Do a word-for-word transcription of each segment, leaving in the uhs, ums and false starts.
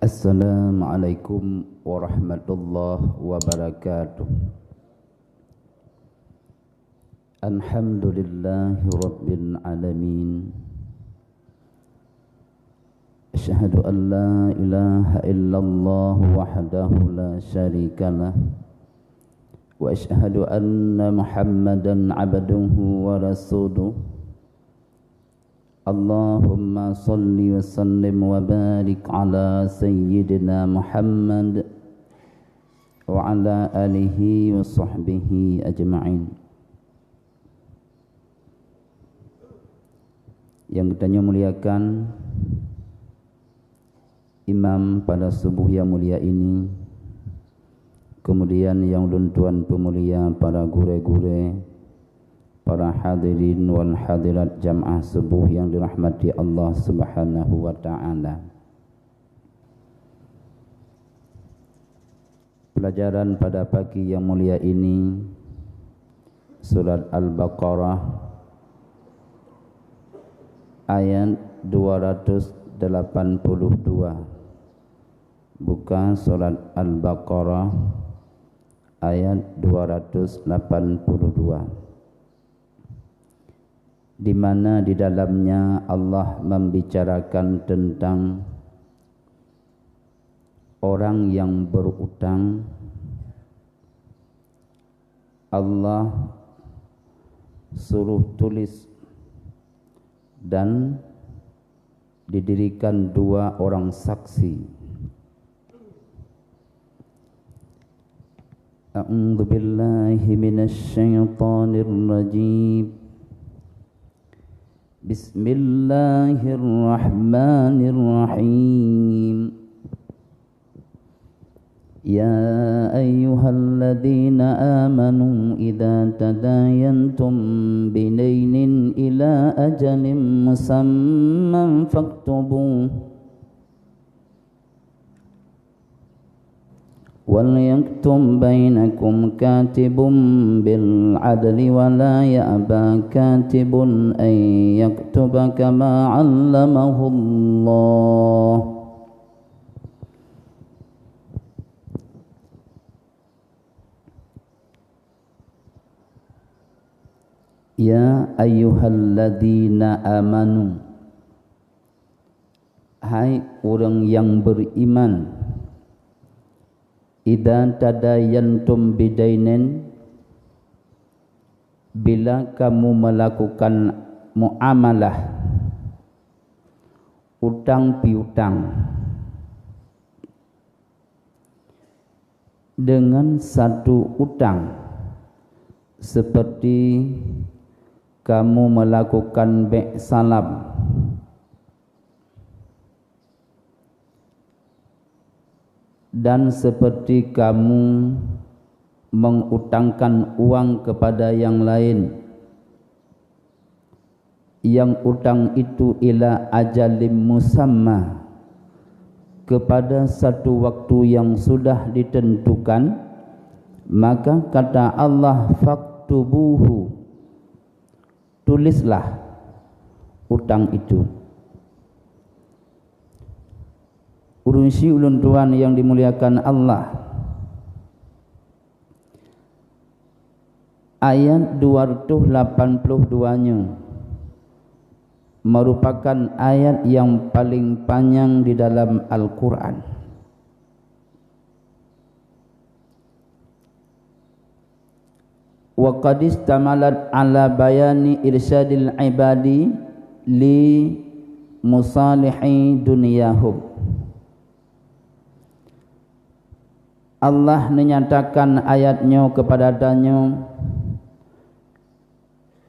Assalamualaikum warahmatullahi wabarakatuh. Alhamdulillahirabbil alamin. Asyhadu an la ilaha illallah wahdahu la syarikalah. Wa asyhadu anna Muhammadan abduhu wa rasuluh. Allahumma salli wa sallim wa barik ala sayyidina Muhammad wa ala alihi wa sahbihi ajma'in. Yang geutanyoe muliakan, imam pada subuh yang mulia ini, kemudian yang ulôn tuan peumulia para gurée-gurée, para hadirin wal hadirat jamaah subuh yang dirahmati Allah Subhanahu wa Ta'ala. Pelajaran pada pagi yang mulia ini, Surat Al-Baqarah, ayat dua ratus delapan puluh dua. Buka Surat Al-Baqarah, ayat dua ratus lapan puluh dua, di mana di dalamnya Allah membicarakan tentang orang yang berutang. Allah suruh tulis dan didirikan dua orang saksi. A'udzu billahi minasy syaithanir rajim. Bismillahirrahmanirrahim. Ya ayyuhalladzina amanu idza tadayantum bidainin ila ajalin musamman faktubuh. Wal yaktub bainakum katibun bil adli wa la ya'ba katibun an yaktuba kama 'allamahullah. Ya ayyuhalladzina amanu, hai ureuëng nyang beriman, idza tadayantum bidainin, bila kamu melakukan muamalah, utang piutang, dengan satu utang, seperti kamu melakukan bék salam, dan seperti kamu mengutangkan uang kepada yang lain, yang utang itu ila ajalin musamma, kepada satu waktu yang sudah ditentukan, maka kata Allah, "Faktubuhu," tulislah utang itu. Ureuëng syik ulôn tuan nyang dimuliakan Allah, ayat dua ratus lapan puluh dua nyoe merupakan ayat yang paling panjang di dalam Al-Quran. Wa qad istamalat ala bayani irsyadil ibadi li musalihi dunyahum. Allah neunyatakan ayat nyoe keupada tanyoe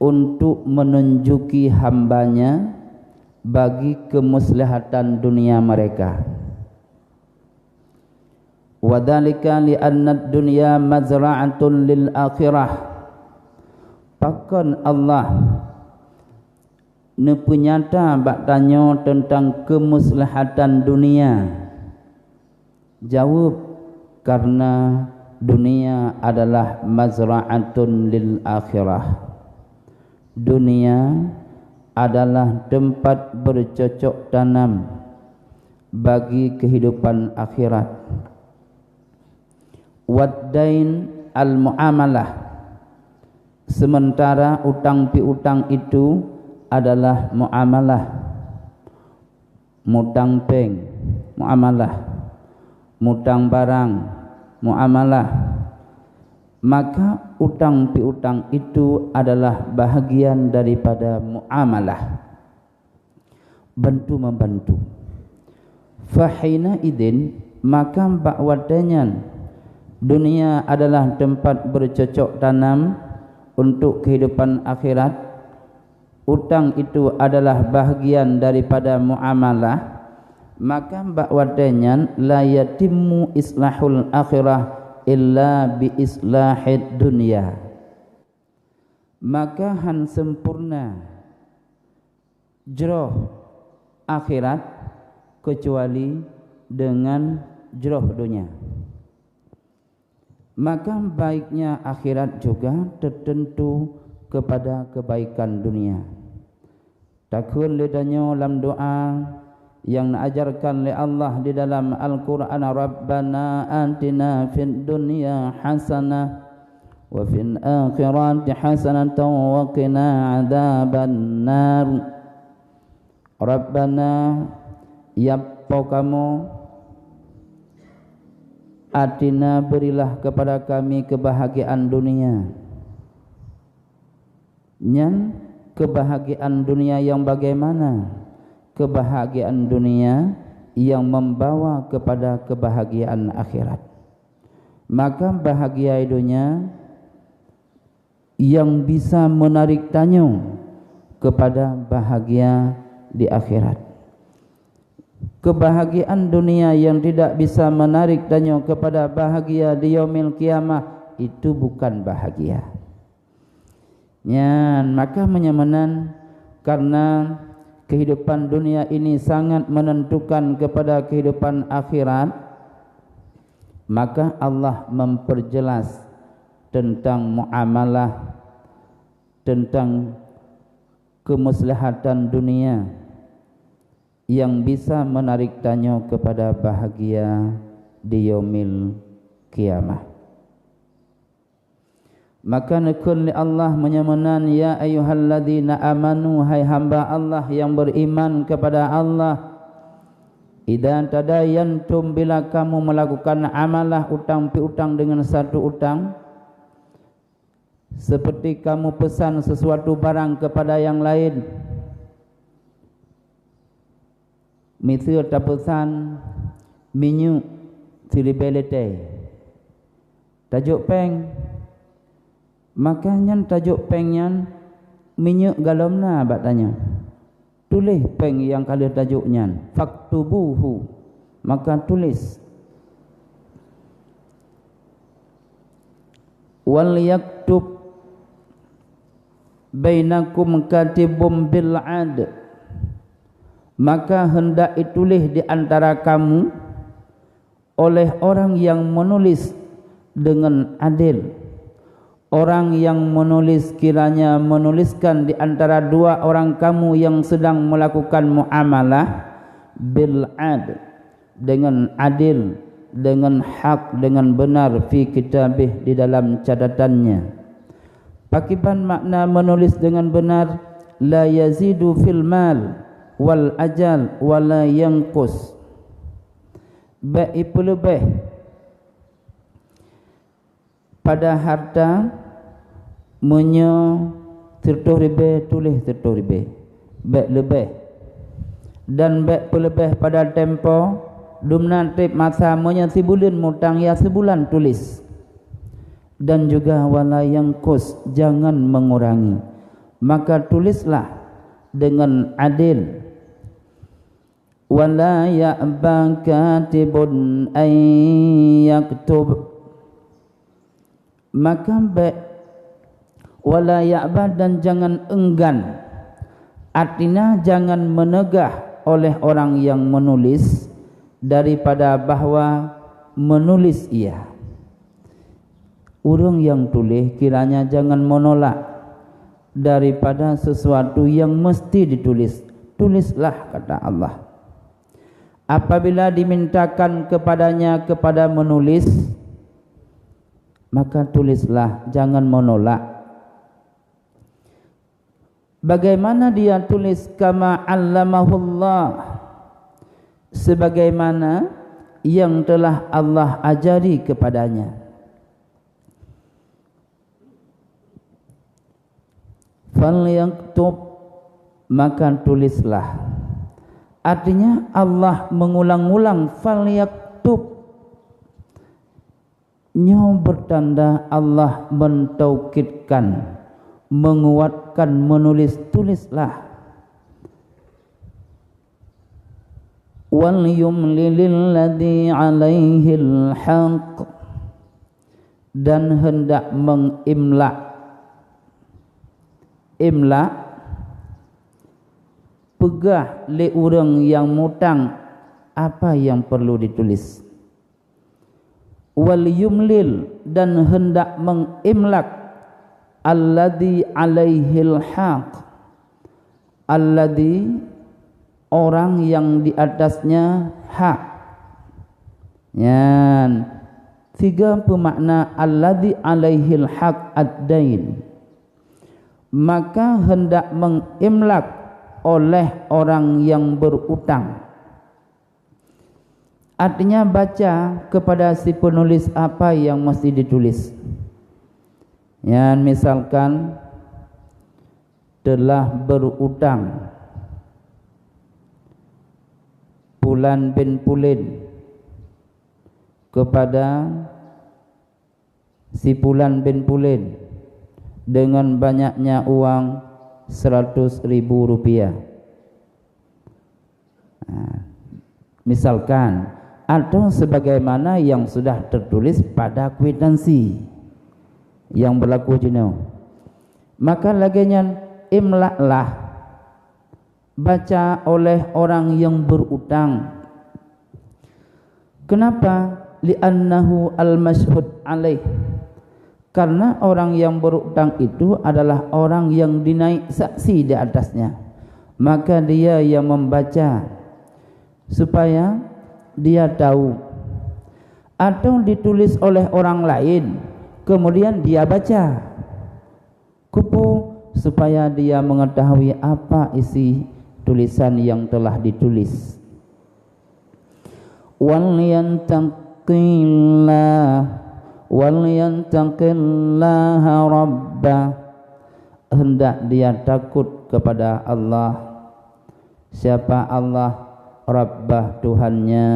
untuk menunjuki hamba-Nya bagi kemeuseuliahatan dunia mereka. Wa dzalika li annad dunya mazra'atun lil akhirah. Pakon Allah neupeunyata bak tanyoe teuntang kemeuseuliahatan dunia? Jaweueb, karena dunia adalah mazra'atun lil akhirah. Dunia adalah teumpat beucocok tanam bagi kehidupan akhirat. Wad dain al-muamalah, sementara utang piutang itu adalah muamalah, mutang péng, muamalah, mutang barang, muamalah, maka utang piutang itu adalah bahagian daripada muamalah, bantu-membantu. Fahina idin, maka bak watée nyan, dunia adalah tempat bercocok tanam untuk kehidupan akhirat, utang itu adalah bahagian daripada muamalah, maka bak watée nyan la yatimmu islahul akhirah illa bi islahid dunya. Maka han sempurna jroh akhirat kecuali dengan jroh dunia. Maka baiknya akhirat juga tertentu kepada kebaikan dunia. Takheun lé tanyoe lam doa nyang neuajarkan lé Allah di dalam Al-Qur'an, "Rabbana atina fid dunya hasanah wa fil akhirati hasanatan wa qina adzabannar." Rabbana, ya Po kamoe, atina berilah kepada kami kebahagiaan dunia. Nyan kebahagiaan dunia yang bagaimana? Kebahagiaan dunia yang membawa kepada kebahagiaan akhirat. Maka bahagia dunia yang bisa menarik tanyoe kepada bahagia di akhirat. Kebahagiaan dunia yang tidak bisa menarik tanyoe kepada bahagia di yaumil qiyamah, itu bukan bahagia. Nyan, maka meunyoe meunan, karena kehidupan dunia ini sangat menentukan kepada kehidupan akhirat, maka Allah memperjelas tentang muamalah, tentang kemaslahatan dunia yang bisa menarik tanyoe kepada bahagia di yaumil qiyamah. Maka neukheun lé Allah meunyoe meunan, "Ya ayyuhalladzina amanu, hai hamba Allah yang beriman kepada Allah, idza tadayantum, bila kamu melakukan amalah, utang piutang dengan satu utang, seperti kamu pesan sesuatu barang kepada yang lain." Miseue tapeusan minyeuk siribée leuté, tajok péng, maka nyan tajok péng nyan minyeuk galom na bak tanyoe. Tuléh péng nyang ka lheueh tajok nyan, faktubuhu, maka tuléh. Wal yaktub bainakum katibum bil adl, maka hendak ituléh di antara kamu oleh orang yang menulis dengan adil. Orang yang menulis kiranya menuliskan di antara dua orang kamu yang sedang melakukan muamalah bil adl, dengan adil, dengan hak, dengan benar, fi kitabih, di dalam catatannya. Pakiban makna menulis dengan benar? La yazidu fil mal wal ajal wa la yanqus. Bék ipeuleubeh pada harta, meunyoe sireutôh ribée, tuléh sireutôh ribée, bék leubeh. Dan bék peuleubeh pada tempo, dumna treb masa, meunyoe sibuleuen mutang, ya sibulan tuléh. Dan juga wala yanqus, jangan mengurangi. Maka tulislah dengan adil. Wala ya'ba katibun an yaktub. Maka bék, wala ya'ba, dan jangan enggan, artinya jangan meunegah oleh orang yang menulis daripada bahwa menulis ia. Ureuëng nyang tuléh kiranya jangan meunolak daripada sesuatu yang meusti dituléh. Tulislah, kata Allah. Apabila dimintakan kepadanya kepada menulis, maka tulislah, jangan menolak. Bagaimana dia tulis, kama allamahullah, sebagaimana yang telah Allah ajari kepadanya. Falyaktub, maka tulislah. Artinya Allah mengulang-ulang falyaktub. Nyoe bertanda Allah mentaukidkan, menguatkan menulis tulislah. Wal yumlilil ladzi alaihil haq, dan hendak mengimlak. Imlak, peugah lé ureuëng nyang mutang apa nyang perlu ditulis. Wal yumlil, dan hendak mengimlak, alladzi alaihil haq, alladzi, orang yang di atasnya hak. Nyan, tiga peumakna alladzi alaihil haq ad-dain. Maka hendak mengimlak oleh orang yang berutang. Artinya baca kepada si penulis apa yang mesti ditulis. Nyan misalkan telah berutang Pulan bin Pulin kepada si Pulan bin Pulin dengan banyaknya uang seratus ribu rupiah. Nah, misalkan, atau sebagaimana yang sudah tertulis pada kwitansi yang berlaku jinoe. Maka lagée nyan imlaklah baca oleh orang yang berutang. Kenapa? Li'annahu al-masyhud alaih. Karena orang yang berutang itu adalah orang yang dinaik saksi di atasnya. Maka dia yang membaca supaya dia tahu. Atau ditulis oleh orang lain, kemudian dia baca. Kupu, supaya dia mengetahui apa isi tulisan yang telah ditulis. Wal yattaqillah, wal yattaqillaha rabbah. Hendak dia takut kepada Allah. Siapa Allah? Rabbah, Tuhannya,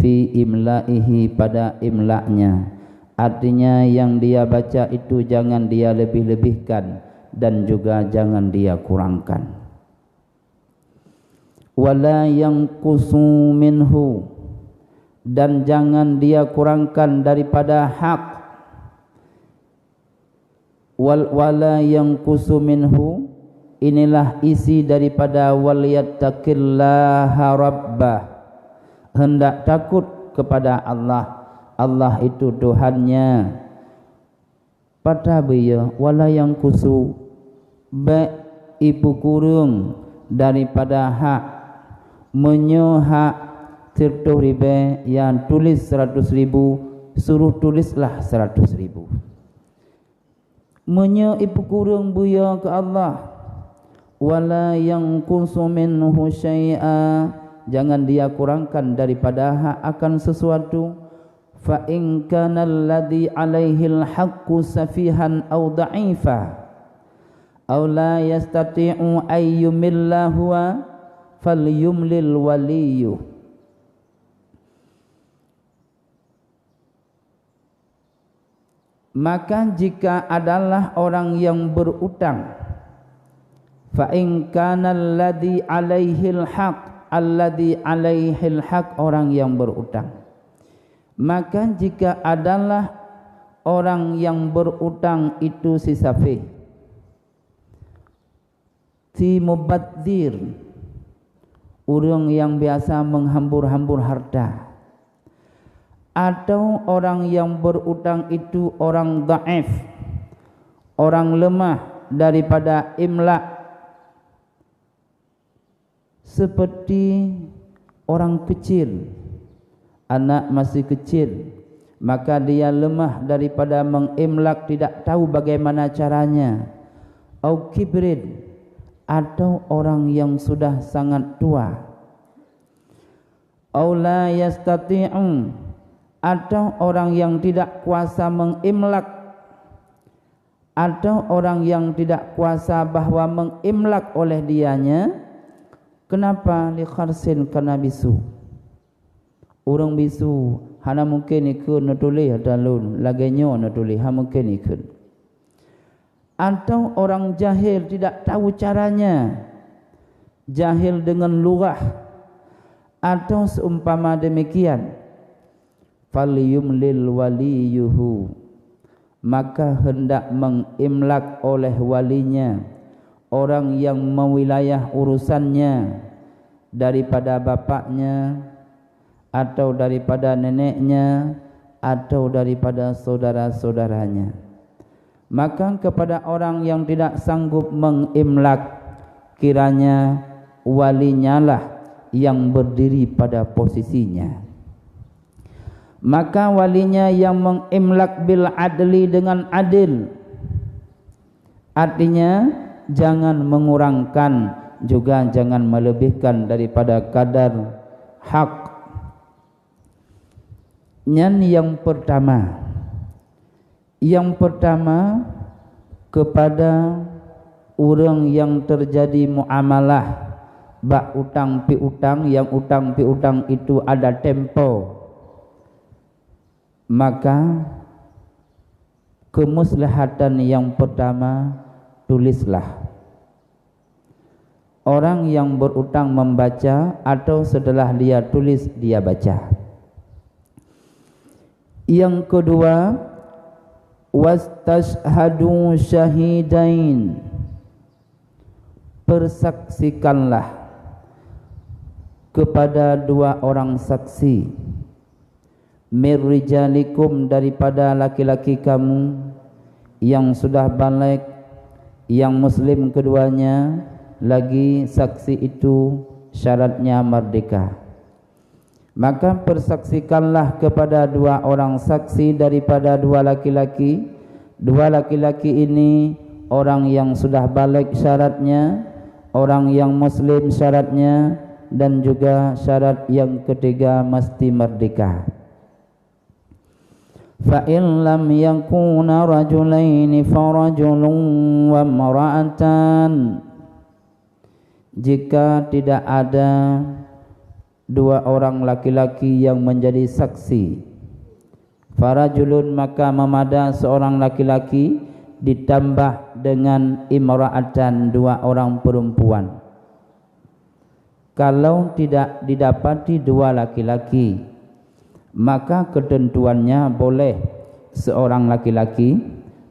fi imlaihi, pada imlaknya. Artinya, yang dia baca itu jangan dia lebih-lebihkan dan juga jangan dia kurangkan. Wala yanqusu minhu, dan jangan dia kurangkan daripada hak. Wal, wala yanqusu minhu, inilah isi daripada wal yattaqillaha rabbah. Hendak takut kepada Allah. Allah itu Tuhannya. Pata beuyo, wala yanqusu, bék ipeukureueng daripada hak. Meunyoe hak siratoh ribée, nyang tulis seratus ribu, suruh tulislah seratus ribu. Meunyoe ipeukureueng beuyo keu Allah, wala yanqusu minhu syai'a, jangan dia kurangkan daripada hak akan sesuatu. Fa in kana alladhi alaihil haqqu safihan aw dha'ifa, aw la yastati'u an yumilla huwa, falyumlil waliyyu. Maka jika adalah orang yang berutang, fa in kana alladhi alaihil haq, alladhi alaihil haq, orang yang berutang. Maka jika adalah orang yang berutang itu si safih, si mubadzir, ureuëng yang biasa menghambur-hambur harta, atau orang yang berutang itu orang dhaif, orang lemah daripada imlak, seperti Orang kecil, anak masih kecil, maka dia lemah daripada mengimlak, tidak tahu bagaimana caranya. Au kibrin, atau orang yang sudah sangat tua. Au la yastati'u, atau orang yang tidak kuasa mengimlak, atau orang yang tidak kuasa bahwa mengimlak oleh dianya. Kenapa? Li kharsin, karena bisu. Ureuëng bisu hana mungken ikheun neutuléh ata lôn, lagée nyoe neutuléh, hana mungken ikheun. Atau orang jahil, tidak tahu caranya, jahil dengan lugah, atau seumpama demikian. Falyumlil waliyuhu, maka hendak mengimlak oleh walinya, orang yang mewilayah urusannya, daripada bapaknya, atau daripada neneknya, atau daripada saudara-saudaranya. Maka kepada orang yang tidak sanggup mengimlak, kiranya walinyalah yang berdiri pada posisinya. Maka walinya yang mengimlak bil adli, dengan adil. Artinya, jangan mengurangkan, juga jangan melebihkan daripada kadar hak. Nyan yang pertama. Yang pertama, kepada ureuëng yang terjadi muamalah bak utang piutang, yang utang piutang itu ada tempo, maka kemuslahatan yang pertama, tulislah. Orang yang berutang membaca atau setelah dia tulis, dia baca. Yang kedua, wastashhadu syahidain. Persaksikanlah kepada dua orang saksi. Mir rijalikum, daripada laki-laki kamu yang sudah baligh, yang muslim keduanya, lagi saksi itu syaratnya merdeka. Maka persaksikanlah kepada dua orang saksi daripada dua laki-laki. Dua laki-laki ini orang yang sudah baligh syaratnya, orang yang muslim syaratnya, dan juga syarat yang ketiga mesti merdeka. Fa in lam yakuna rajulaini farajulun wa imra'atan. Jika tidak ada dua orang laki-laki yang menjadi saksi, farajulun, maka memada seorang laki-laki ditambah dengan imra'atan, dua orang perempuan. Kalau tidak didapati dua laki-laki, maka ketentuannya boleh seorang laki-laki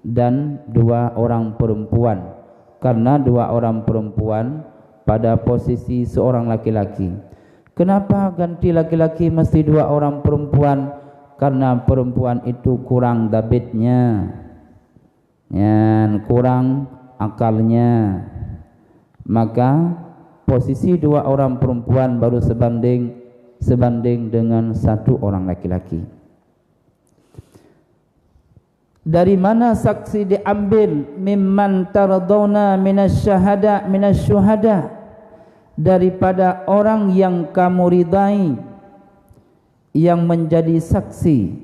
dan dua orang perempuan, karena dua orang perempuan pada posisi seorang laki-laki. Kenapa ganti laki-laki mesti dua orang perempuan? Karena perempuan itu kurang dabitnya. Nyan kurang akalnya. Maka posisi dua orang perempuan baru sebanding, sebanding dengan satu orang laki-laki. Dari mana saksi diambil? Mimman tardhauna minasy syuhada, minasy syuhada, daripada orang yang kamu ridai yang menjadi saksi.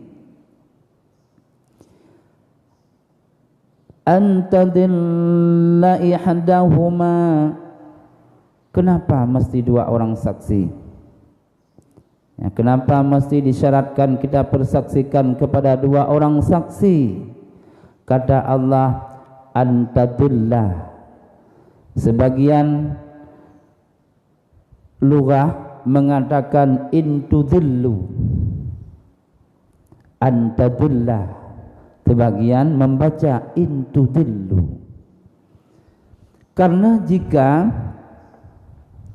An tadilla ihdahuma. Kenapa mesti dua orang saksi? Ya, kenapa mesti disyaratkan kita persaksikan kepada dua orang saksi? Kata Allah, an tadilla. Sebagian lugah mengatakan in tudillu. An tadilla. Sebagian membaca in tudillu. Karena jika,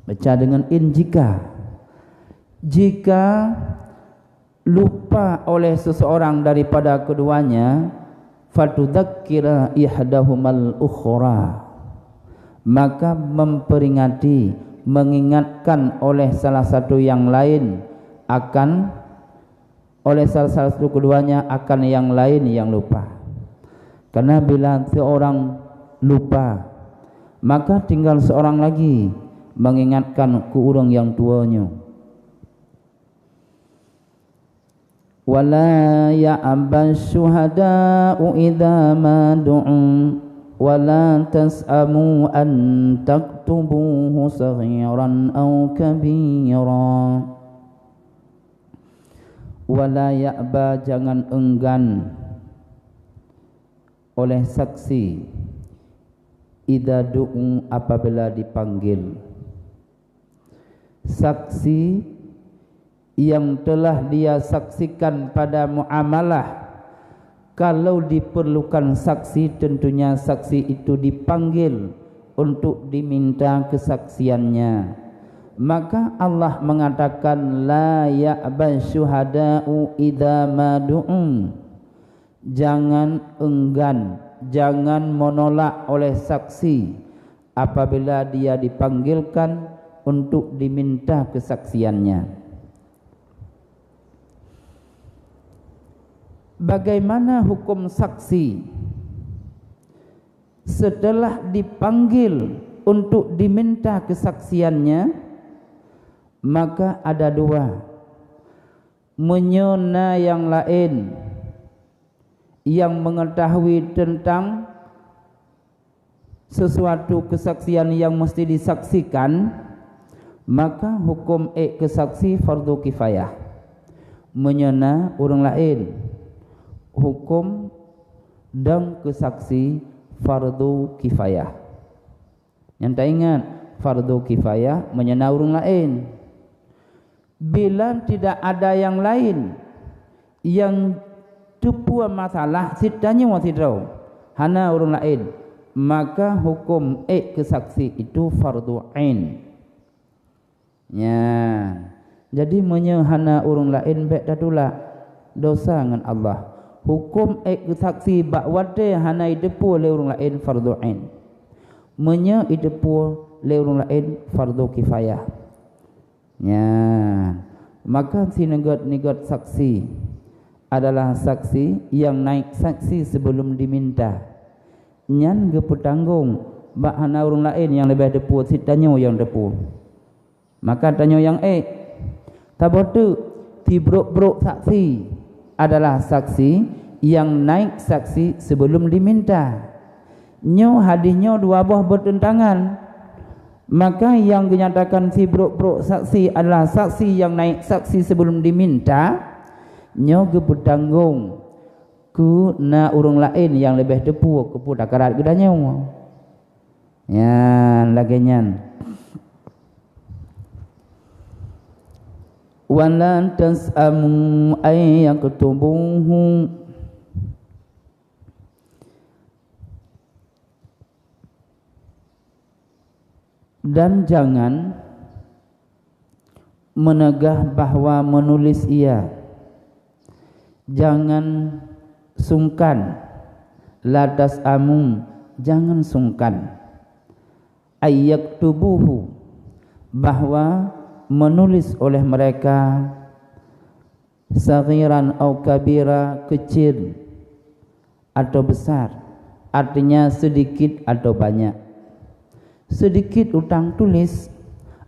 baca dengan in jika. Jika lupa oleh seseorang daripada keduanya, fatudzakkira ihdahumal ukhra, maka memperingati mengingatkan oleh salah satu yang lain akan, oleh salah satu keduanya akan yang lain yang lupa. Karena bila seorang lupa, maka tinggal seorang lagi mengingatkan ke ureuëng yang tuanya. Wala ya'ba syuhada'u idza ma du'u, wala tas'amu an taktubuhu saghiran aw kabira. Wala ya'ba, jangan enggan oleh saksi, idza du'u, apabila dipanggil. Saksi yang telah dia saksikan pada muamalah, kalau diperlukan saksi, tentunya saksi itu dipanggil untuk diminta kesaksiannya. Maka Allah mengatakan, "La ya'ba syuhada'u idza ma du'u." Jangan enggan, jangan menolak oleh saksi apabila dia dipanggilkan untuk diminta kesaksiannya. Bagaimana hukum saksi setelah dipanggil untuk diminta kesaksiannya? Maka ada dua. Meunyoe na nyang laén nyang mengetahui teuntang sesuatu keusaksian nyang meusti disaksikan, maka huköm ék keusaksi fardu kifayah. Meunyoe na ureuëng laén, huköm dong keusaksi fardu kifayah. Nyan taingat, fardu kifayah meunyoe na ureuëng laén. Bila tidak ada nyang laén nyang teupeu masalah, cit tanyoe sidroe, hana ureuëng laén, maka huköm ék keusaksi itu fardu ain. Nyan. Jadi, meunyoe hana ureuëng laén, bék tatulak, dosa ngon Allah. Huköm ék keusaksi bak watée hana jiteupeu lé ureuëng laén, fardu ain. Meunyoe jiteupeu lé ureuëng laén, fardu kifayah. Nyan, maka sineugét-neugét saksi adalah saksi nyang naik saksi sebelum diminta. Nyan geupeutanggong bak hana ureuëng laén nyang leubeh teupeu, cit tanyoe nyang teupeu. Maka tanyoe nyang ék. Saboh teuk, sibrok-brok saksi adalah saksi nyang naik saksi sebelum diminta. Nyoe hadih nyoe dua boh beuteuntangan. Maka nyang geunyatakan sibrok-brok saksi adalah saksi nyang naik saksi sebelum diminta, nyoe geupeutanggong keu na ureuëng laén nyang leubeh teupeu keupeue takarat geutanyoe. Nyan lagée nyan. Wala tas'amu ay yaktubuhu. Dan jangan meunegah bahwa meunulis ia. Jangan sungkan, la tas'amu, jangan sungkan, ay yaktubuhu, bahwa meunulis oleh mereka, saghiran aw kabira, kecil atau besar, artinya sedikit atau banyak. Sedikit utang tulis,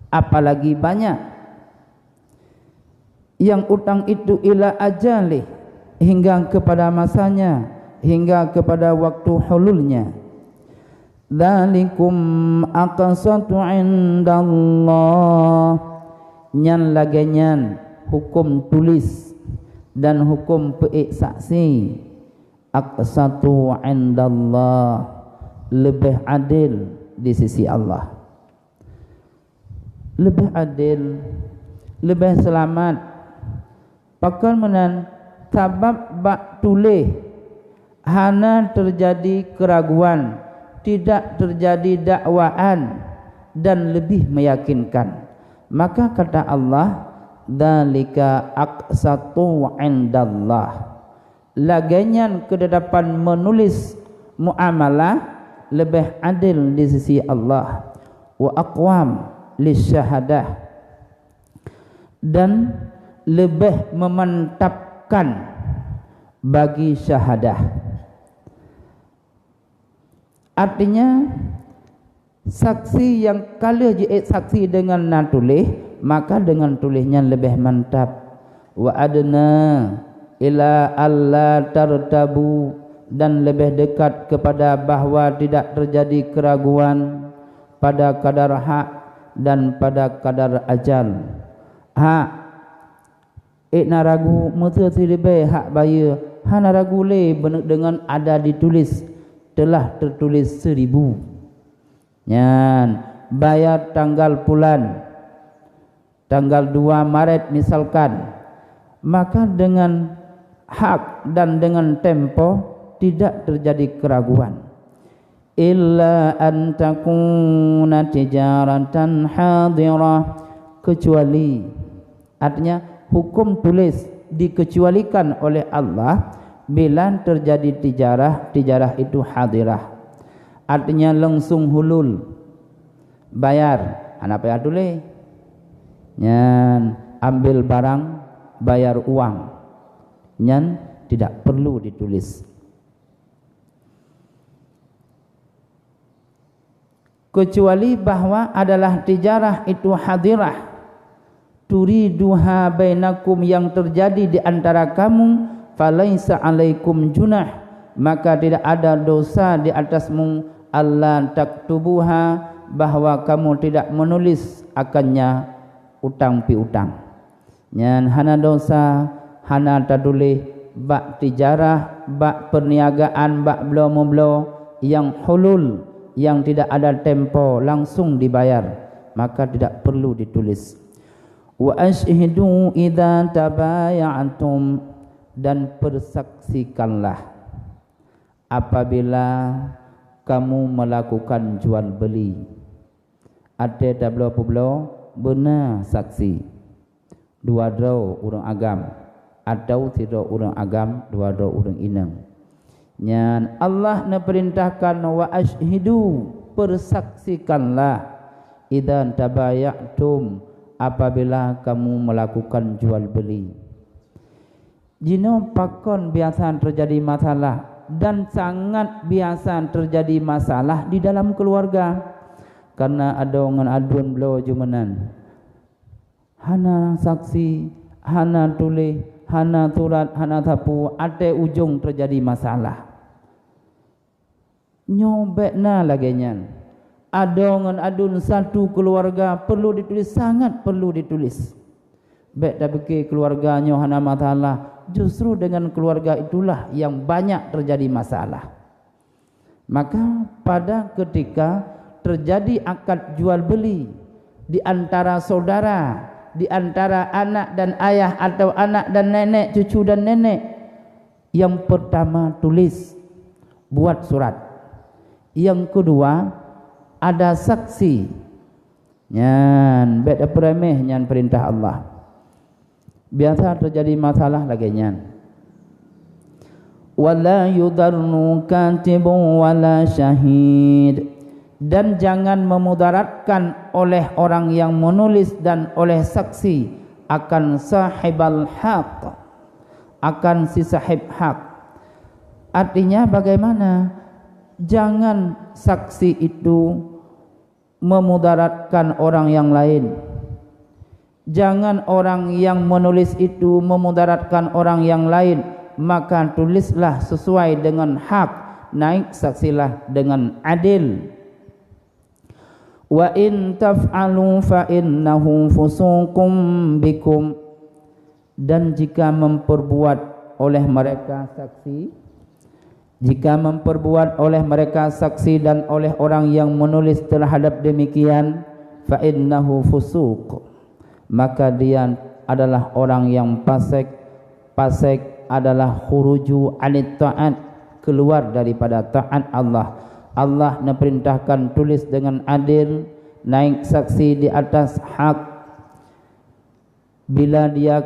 apalagi banyak. Yang utang itu ila ajalih, hingga kepada masanya, hingga kepada waktu hululnya. Dzalikum aqsatu indallah. Nyan lagée nyan huköm tulis dan huköm peuék saksi. Aqsatu indallah, leubeh adil di sisi Allah. Leubeh adil, leubeh seulamat. Pakon meunan? Sabab bak tuléh hana teujadi keuraguan, tidak teujadi dakwaan, dan leubeh meuyakinkan. Maka kata Allah, "Dzalika aqsatu indallah." Lagée nyan keutetapan meunulis muamalah leubeh adil di sisi Allah, wa aqwam, lisyahadah, dan leubeh meumantapkan bagi syahadah. Artinya, saksi nyang ka lheueh jiék saksi deungon na tuléh, maka deungon tuléh nyan leubeh mantap. Wa adna ila alla tartabu, dan leubeh dekat keupada bahwa tidak teujadi keuraguan pada kadar hak dan pada kadar ajal. Hak, ék na ragu, meuseu siribée hak bayeue, hana ragu lé beuneuk deungon ada dituléh, teulah teutuléh seuribu. Nyan, bayar tanggal pulan, tanggal dua Maret misalkan, maka deungon hak dan deungon tempo tidak teujadi keuraguan. Illa an takuna tijaratan hadirah, kecuali, artinya, hukum tuléh dikeucualikan oleh Allah bila teujadi tijarah, tijarah itu hadirah. Artinya, langsung hulul, bayar, hana payah tuléh. Nyan, ambil barang, bayar uang. Nyan tidak perlu dituléh. Kecuali bahwa adalah tijarah itu hadirah, turiduha bainakum, yang terjadi di antara kamu, falaisa alaikum junah, maka tidak ada dosa di atasmu, alla taktubuha, bahwa kamu tidak menulis akannya utang piutang. Nyan hana dosa, hana tatuléh bak tijarah, bak perniagaan, bak bloe meubloe nyang hulul, nyang tidak ada tempo langsung dibayar, maka tidak perlu dituléh. Wa asyhidu idza tabaya'tum, dan persaksikanlah apabila kamu melakukan jual beli. Até tabloe peubloe beuna saksi, dua droe ureuëng agam atawa sidroe ureuëng agam dua droe ureuëng inong. Nyan Allah neupeurintahkan, wa asyhidu, persaksikanlah, idza tabaya'tum, apabila kamu melakukan jual beli. Jinoe pakon biasa teujadi masalah dan sangat biasa teujadi masalah di dalam keuluwarga, kareuna adoe ngon aduen bloe jumeunan. Hana saksi, hana tuléh, hana surat, hana sapeue, até ujong teujadi masalah. Nyoe bék na lagée nyan. Adoe ngon aduen satu keuluwarga perlu dituléh, sangat perlu dituléh. Bék tapike keuluwarga nyoe hana masalah, justru deungon keuluwarga itulah nyang banyak teujadi masalah. Maka pada keutika teujadi akad jual beli di antara saudara, di antara anak dan ayah, atawa anak dan nenek, cucu dan nenek, nyang peurtama tuléh, buat surat. Nyang keudua, ada saksi. Nyan bék tapeuremeh, nyan peurintah Allah. Biasa teujadi masalah lagée nyan. Wala yudarru katibun wala syahid. Dan jangan memudaratkan oleh orang yang menulis dan oleh saksi akan sahibal haq, akan si sahib hak. Artinya bagaimana? Jangan saksi itu memudaratkan orang yang lain. Jangan orang yang menulis itu memudaratkan orang yang lain, maka tulislah sesuai dengan hak, naik saksilah dengan adil. Wa in taf'alu fa innahu fusuqum bikum. Dan jika memperbuat oleh mereka saksi, jika memperbuat oleh mereka saksi dan oleh orang yang menulis terhadap demikian, fa innahu fusuq, maka dia adalah orang yang fasik. Fasik adalah khuruju anit taat, keluar daripada taat Allah. Allah neuperintahkan tulis dengan adil, naik saksi di atas hak. Bila dia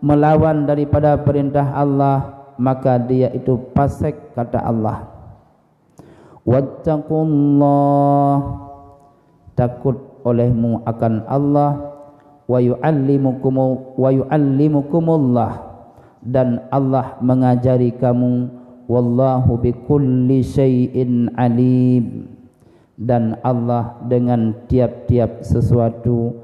melawan daripada perintah Allah, maka dia itu fasik, kata Allah. Wattaqullah. takut olehmu akan Allah, wa yu'allimukumu-, wa yu'allimukumullah, dan Allah mengajari kamu, wallahu bikulli syai'in alim, dan Allah dengan tiap-tiap sesuatu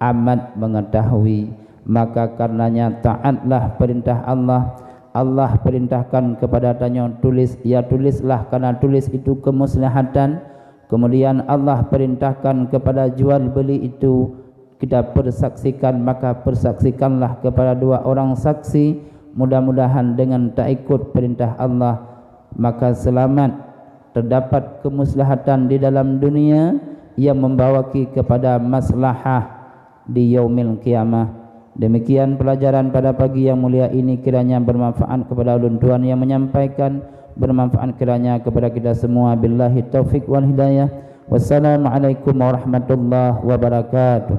amat mengetahui. Maka karenanya taatlah perintah Allah. Allah perintahkan kepada tanyoe tulis, ya tulislah, karena tulis itu kemaslahatan. Kemudian Allah perintahkan kepada jual beli itu kita persaksikan, maka persaksikanlah kepada dua orang saksi. Mudah-mudahan dengan taikut perintah Allah, maka selamat, terdapat kemaslahatan di dalam dunia yang membawaki kepada maslahah di yaumil qiyamah. Demikian pelajaran pada pagi yang mulia ini, kiranya bermanfaat kepada ulun tuan yang menyampaikan, bermanfaat kiranya kepada kita semua. Billahi taufik wal hidayah. Wassalamualaikum warahmatullahi wabarakatuh.